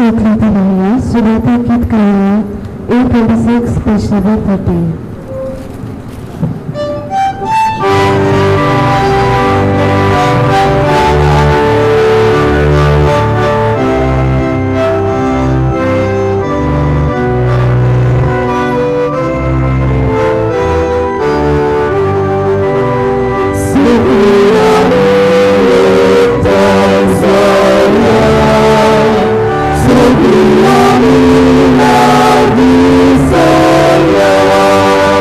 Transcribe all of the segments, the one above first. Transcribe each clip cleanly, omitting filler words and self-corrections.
Soclita Sudatha Kitkaya, 8:26, page number 30. Seigneur.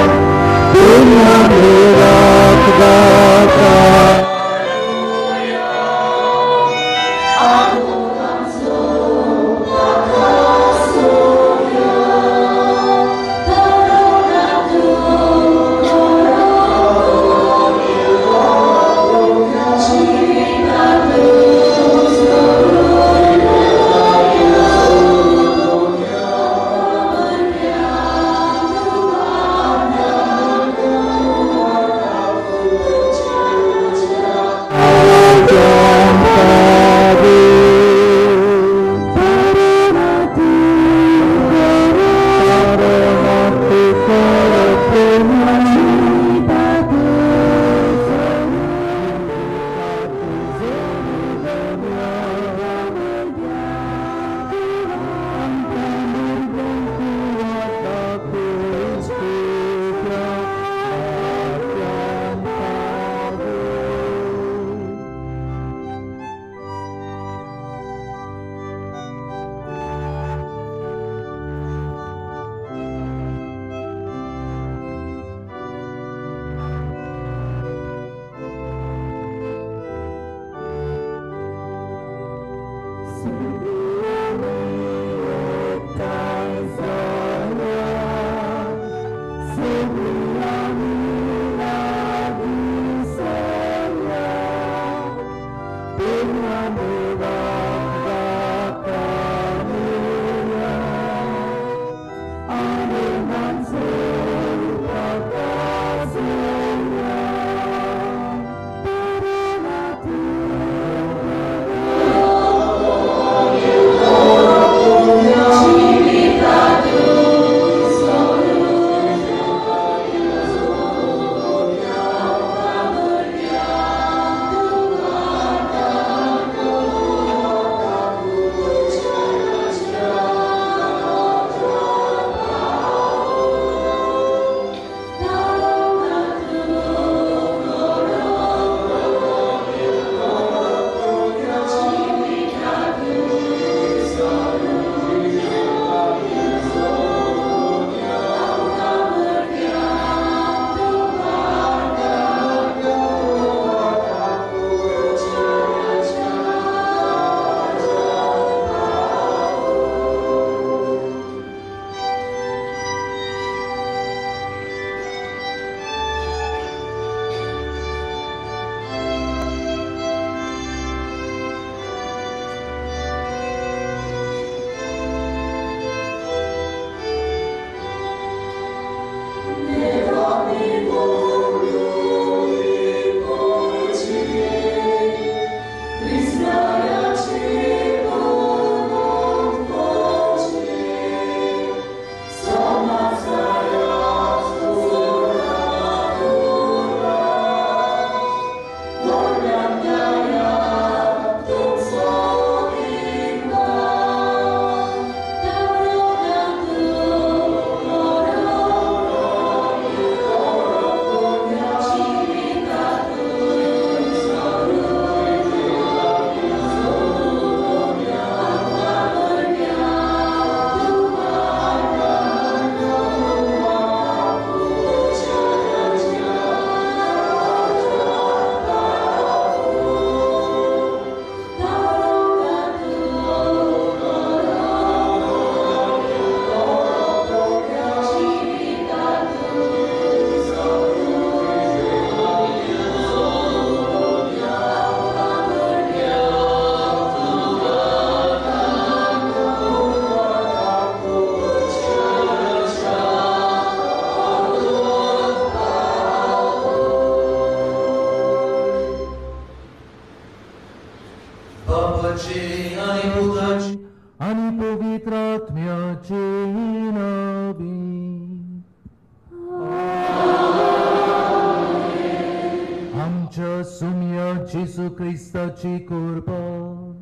क्रिस्ताची कुर्बान,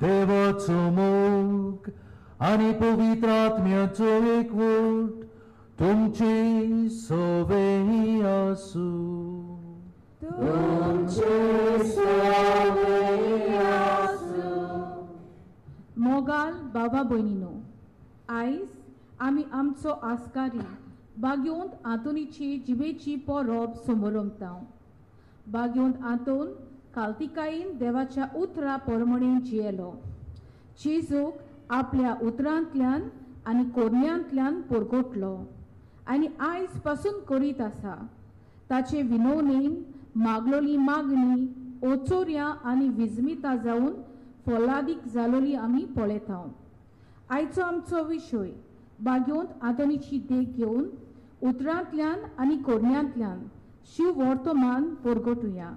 देवाचो मोग आनी पवित्र आत्म्याचो एकवट तुमची सवे आसूं. तुमचे सवे आसूं. मोगाल बाबा भयणीनो, आयज आमी आमचो आस्कारी बागयोंत आंतोनीची जिबेची परब समोरमता. बागयोंत आंतोन काल्तिकायेन देवाच्या उतरा परमणेन जियेलो. जेजूक आपल्या उतरांतल्यान आनी कोरण्यांतल्यान परगटलो आनी आयज पासून करीत आसा. ताचे विनवणेन मागलोली मागणी ओचोर्या आनी विजमिता जावन फलादीक जालोली आमी पळयता. आयचो आमचो विशय बागयोंत आंतोनीची देख घेवन उतरांतल्यान आनी कोरण्यांतल्यान शिव वर्तमान परगटुया.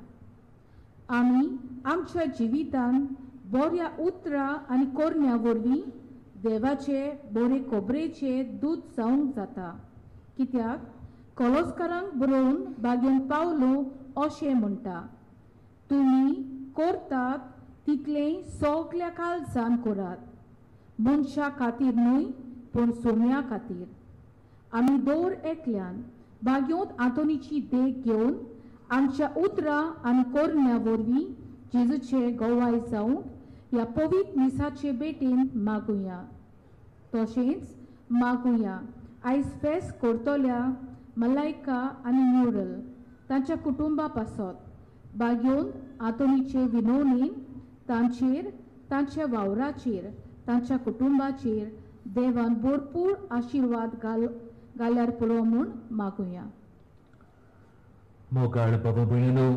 आमी आमच्या जिवितान बऱ्या उतरां आनी कोरण्या वरवीं देवाचे बरे खबरेचे दूत जावंक जाता. कित्याक कॉलोस्कारांक बरोवन बागेन पावलो अशें म्हणटा, तुमी करतात तितलें सगल्या काळजान करात, मनशा खातीर न्हय पूण सोम्या खातीर. आमी दर एकल्यान बागयोंत आंतोनीची देख घेवन आमच्या उतरां आनी कोरण्या वरवीं जेजूचे गवाय जावंक ह्या पवित्र मिसाचे भेटेन मागुया. तशेंच मागुया आयज फेस्त करतल्या मलायका आनी म्युरल तांच्या कुटुंबा पासत बागयोंत आंतोनीचे विनवणेन तांचेर, तांच्या वावराचेर, तांच्या कुटुंबाचेर देवान भरपूर आशिर्वाद घाल्यार पुरो म्हूण मागुया. मोगाळ बाबा भयणीनो,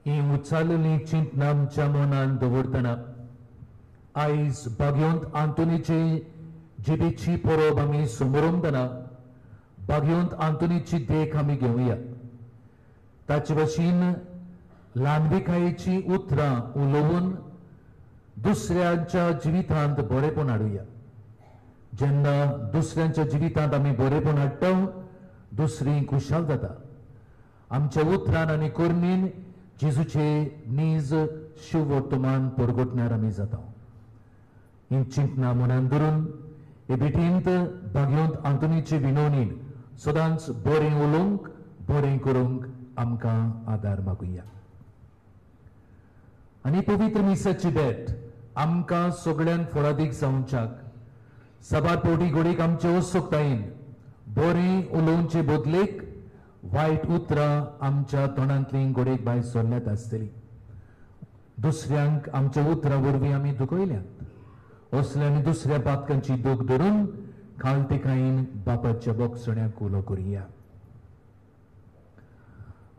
ही उचारलेली चिंतना आमच्या मनान दवरतना आयज बागयोंत आंतोनीचे जिबेची परब आमी समोरमतना बागयोंत आंतोनीची देख आमी घेवया. ताचे भशेन ल्हानविकायेची उतरां उलोवन दुसऱ्यांच्या जिवितांत बरेपण हाडुया. जेन्ना दुसऱ्यांच्या जिवितांत आमी बरेपण हाडटा दुसरी खुशाल जाता. आमच्या उतरान आनी कोरणीन जेजूचे नीज शिववर्तमान परगटण्यार आमी जाता. ही चिंतना मनान धरून हे भेटींत बागयोंत आंतोनीचे विनवणीन सदांच बरें उलोवंक बरें करूंक आमकां आदार मागुया. आनी पवित्र मिसाची भेट आमकां सगळ्यांक फळादीक जावच्याक साबार पवटी घडीक आमचे उत्सुकतायेन बरें उलोवचे बदलेक वायट उतरां आमच्या तोंडांतली घडयेक भायर सरल्यात आसतली. दुसऱ्यांक आमच्या उतरां वरवीं आमी दुखयल्यात. असल्या आनी दुसऱ्या पातकांची दूख धरून खालतेकायेन बापाच्या बोगसण्याक उलो करुया.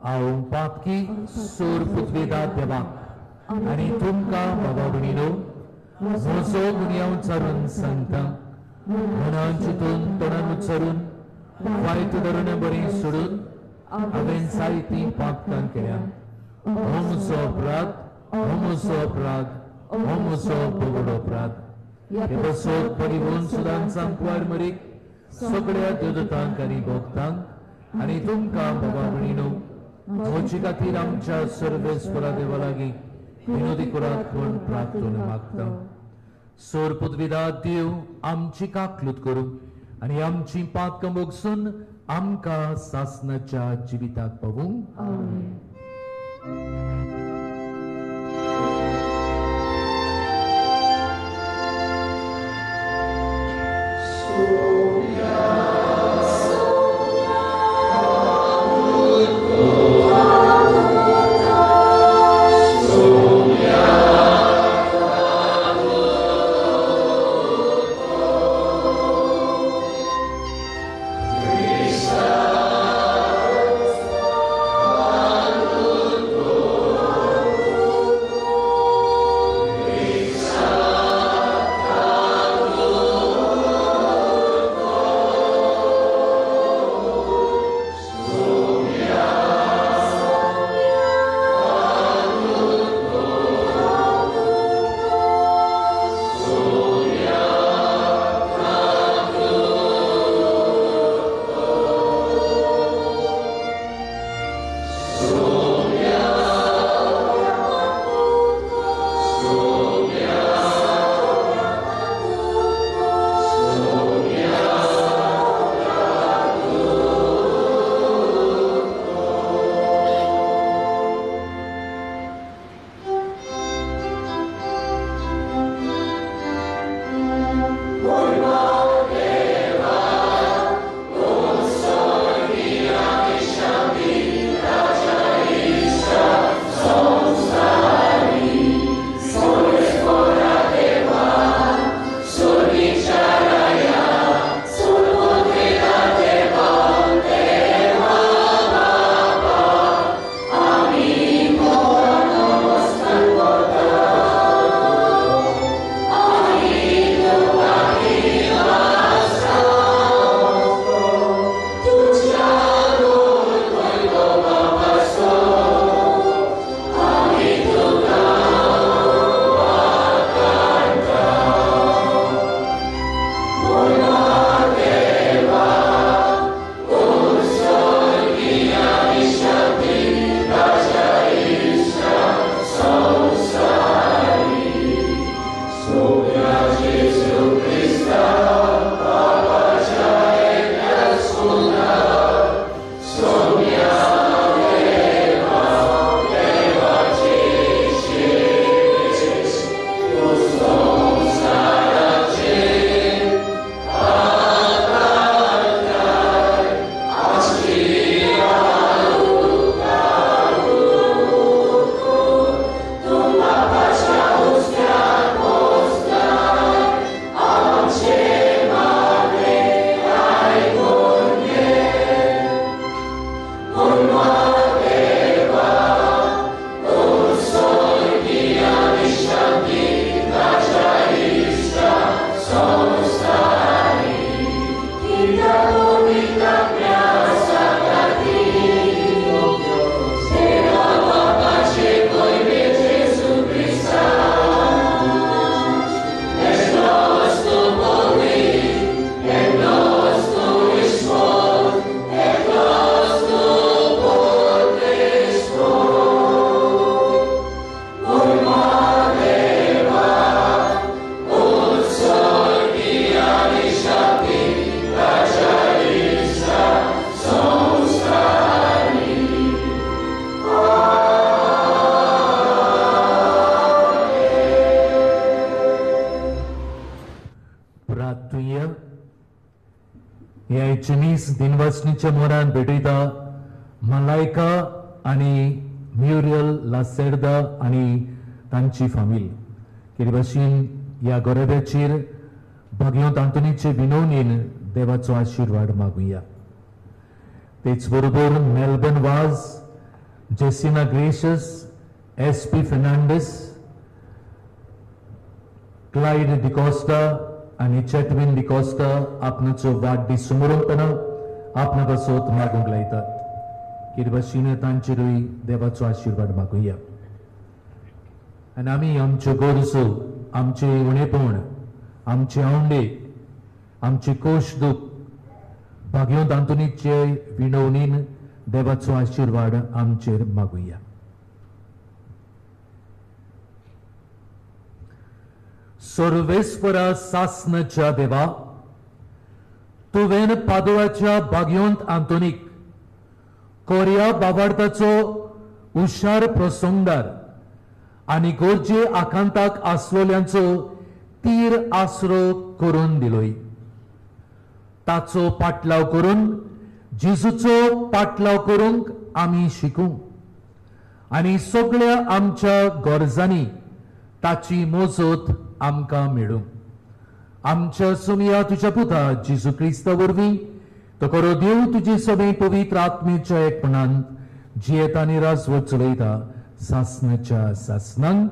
हांव पातकी सोर पुतवेदा देवाक आनी तुमकां बाबा भयणीनो म्हजो गुन्यांव चारून सांगता, मनान चिंतून तोंडान उच्चारून वायट धरून बरी सोडून हांवें जायतीं पातकां केल्या. हो म्हजो अपराध, हो म्हजो अपराध, हो म्हजो पगडो अपराध. हे पासत परिवहन सुदान सांकवार मरीक सगळ्या देवदूतांक आनी भक्तांक आनी तुमकां बाबा भयणीनो म्हजे खातीर आमच्या सर्वेस्परा देवा लागीं विनोदी करात म्हूण प्रार्थना मागता. सोर पुतविदा देव आमची काकलूत करूं आनी आमची पातकां भोगसून आमकां सासणाच्या जिविताक पावूंक. Krishna. ह्या चिनीस दिनवासनीच्या मोरान भेटयता मलायका आनी म्युरियल लासेर्दा आनी तांची फामील. केरी भाशेन ह्या गोरब्याचेर भाग्यवंत आंतोनीचे विनवणीन देवाचो आशिर्वाद मागुया. तेच बरोबर Melbourne Vaz, Jesina Gracious, S P Fernandes, Clyde D'Costa आनी चॅटविन डिकॉस्टा आपणाचो वाडदीस सुमरतना आपणा पासत मागूंक लायतात. केरी भाशेन तांचेरूय देवाचो आशिर्वाद मागुया. आनी आमी आमच्यो गरजो, आमचे उणेपण, आमचे आवंडे, आमचे कोश दूख भाग्यवंत आंतोनीचे विनवणीन देवाचो आशिर्वाद आमचेर मागुया. सर्वेस्परा सासनाच्या देवा, तुवें पादोळाच्या भाग्यवंत आंतोनीक कोरिया बाबार्थाचो हुशार प्रसंगदार आनी गरजे आकांताक आसलोल्यांचो तीर आसरो करून दिलोय. ताचो पाटलाव करून जेजूचो पाटलाव करूंक आमी शिकूं आनी सगळ्या आमच्या गरजांनी ताची मजत आमकां मेळूं. आमच्या सुमया तुज्या पुता जेजू क्रिस्ता वरवीं तो करो देव तुजी सगळी पवित्र आत्मेच्या एकपणान जियेता आनी राजवट चलयता सासनाच्या सासनांक.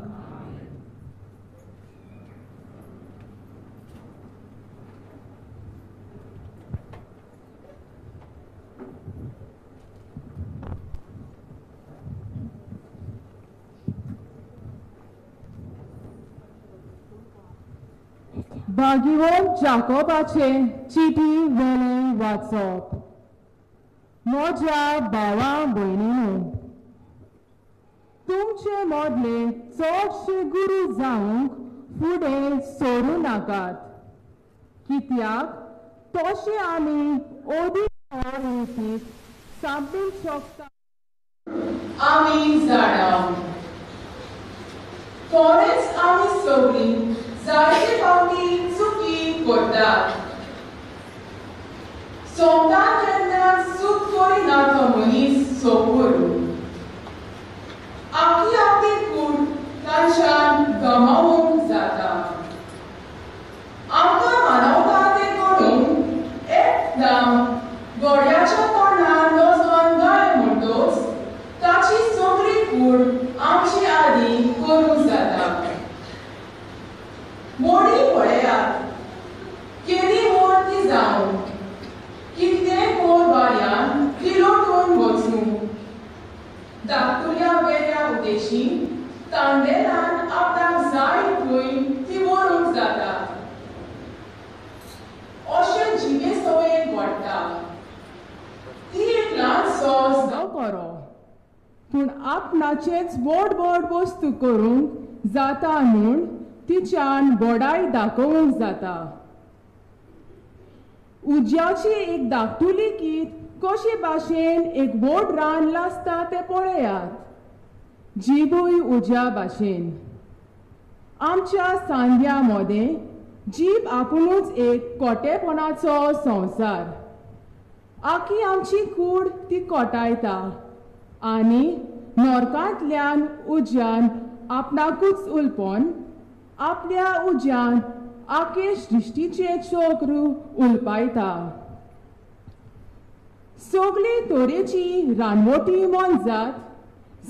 भाग्यवंत जाकोबाचे चिटी वेलें वाचप. म्हज्या भावा भयणीनो, तुमचे मदले चडशे गुरू जावंक फुडें सरूं नाकात, कित्याक तशें आमी अदीक रितीक साबूंक शकता. आमी जाणा कोणेच आमी सगळीं जायते फावटी चुकी करतात. सोमता केन्ना चूक करिना तो मनीस सोपूर आखी आपली कूड तांच्यान गमावूंक जाता. आमकां मानवता तें करूंक एकदम गोड्याच्या तोंडान वचोन गाय म्हणटोच ताची सगळी कूड आमची आदी करूंक जाता. मोडी पळयात केदी मोड ती जावं, कितले कोर वाऱ्यान ती लोटून वचूं. धाकटुल्या वेल्या उदेशी तांडेलान आपणाक जाय थंय ती व्हरूंक जाता. अशें जिवे सवयेन घडटा. ती एक ल्हानसो जावं करो, पूण आपणाचेच व्हड व्हड वस्तू करूंक जाता म्हूण तिच्यान बडाय दाखोवंक जाता. उज्याची एक धाकटुली कीट कशे भाशेन एक व्हड रान लासता तें पळयात. जिबूय उज्या भाशेन. आमच्या सांद्या मदें जीब आपुणूच एक कोटेपणाचो संवसार. आखी आमची कूड ती कोटायता आनी नरकांतल्यान उज्यान आपणाकूच उलपोन आपल्या उज्यान आखे सृश्टीचें चक्र उलपायता. सगळे तरेची रानवटी मोनजात